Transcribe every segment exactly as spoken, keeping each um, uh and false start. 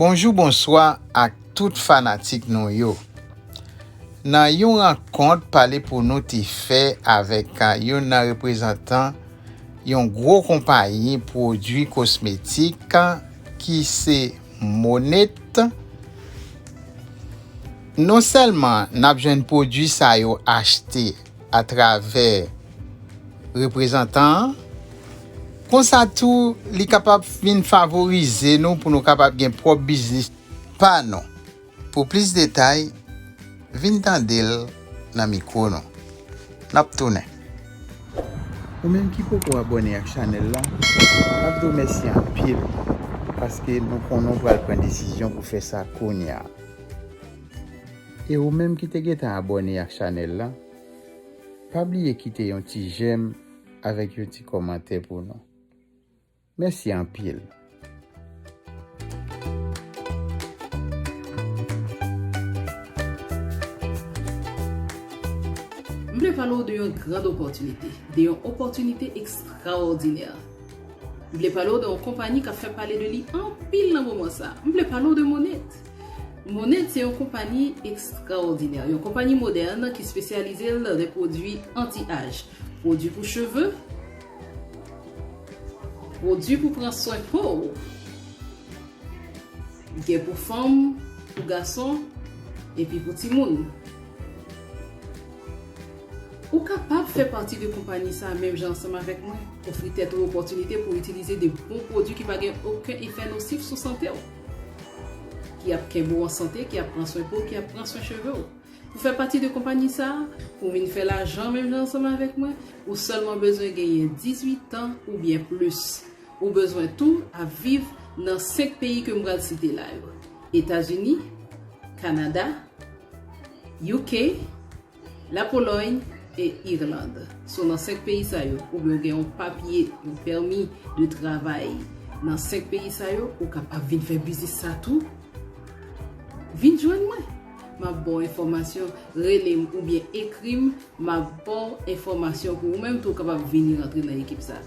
Bonjou, bonswa ak tout fanatik nou yo. Nan yon rankont pale pou nou te fè avèk, a, youn nan reprezantan yon gwo konpayi pwodui kosmetik, a, ki se Monét, non sèlman n ap jwenn pwodui sa yo achte atravè reprezantan an, konsa tou li kapab vin favorize nou pou nou kapab gen pwòp biznis pa nou. Pou plis detay, vin tande l nan mikwo nou. N ap tounen. Ou menm ki poko abòne ak chanèl la, m ap di w mèsi anpil, paske nou konnen w pral pran desizyon pou fè sa kounye a. E ou menm ki te gentan abòne ak chanèl la, pa bliye kite yon ti jèm avèk yon ti kòmantè pou nou. Mèsi anpil. M vle pale w de yon grand opòtinite, de yon opòtinite ekstraòdinè. M vle pale w de yon konpayi k ap fè pale de li anpil nan moman sa. M vle pale w de Monét. Monét se yon konpayi ekstraòdinè, yon konpayi modèn ki espesyalize l nan de pwodui anti-aj, pwodui pou cheve, pwodui pou pran swen po w, gen pou fanm, pou gason, epi pou timoun. Ou kapab fè pati de konpayi sa a menm jan ansanm avèk mwen, ofri tèt ou opòtinite pou itilize de bon pwodui ki pa gen okenn efè nosif sou sante w, ki ap kenbe w an sante, ki ap pran swen po w, ki ap pran swen cheve w. Pou fè pati de konpayi sa a, pou w vin fè lajan menm jan ansanm avèk mwen, ou sèlman bezwen genyen dizuit an oubyen plis. Ou bezwen tou ap viv nan senk peyi ke m pral site la yo: Etazini, Kanada, U K, Lapolòy e Irland. Se nan senk peyi sa yo, oubyen w gen yon papye, yon pèmi de travay nan senk peyi sa yo, ou kapab vin fè biznis sa tou. Vin jwenn mwen. M ap ba w enfòmasyon, rele m oubyen ekri m, m ap ba w enfòmasyon pou ou menm tou w kapab vini rantre nan ekip sa.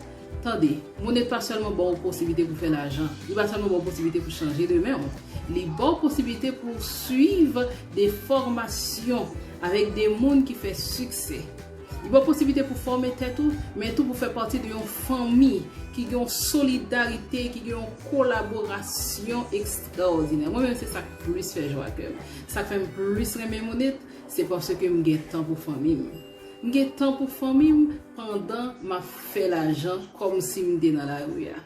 Tande, Monét pa sèlman ba w posiblite pou fè lajan, li pa sèlman ba w posiblite pou chanje demen w. Li ba w posiblite pou w swiv de fòmasyon avèk de moun ki fè siksè. Li ba w posiblite pou fòme tèt ou, men tou pou fè pati de yon fanmi ki gen yon solidarite, ki gen yon kolaborasyon ekstraòdinè. Mwen menm, se sa k plis fè jwa kè m. Sa k fè m plis renmen Monét, se paske m gen tan pou fanmi m. M gen tan pou fanmi m pandan m ap fè lajan kòmsi m te nan lari a.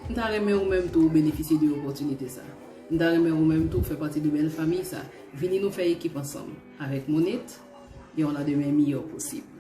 M ta renmen ou menm tou ou benefisye de opòtinite sa. M ta renmen ou menm tou ou fè pati de bèl fanmi sa. Vini nou fè ekip ansanm. Avèk Monét, gen yon landemen miyò posib.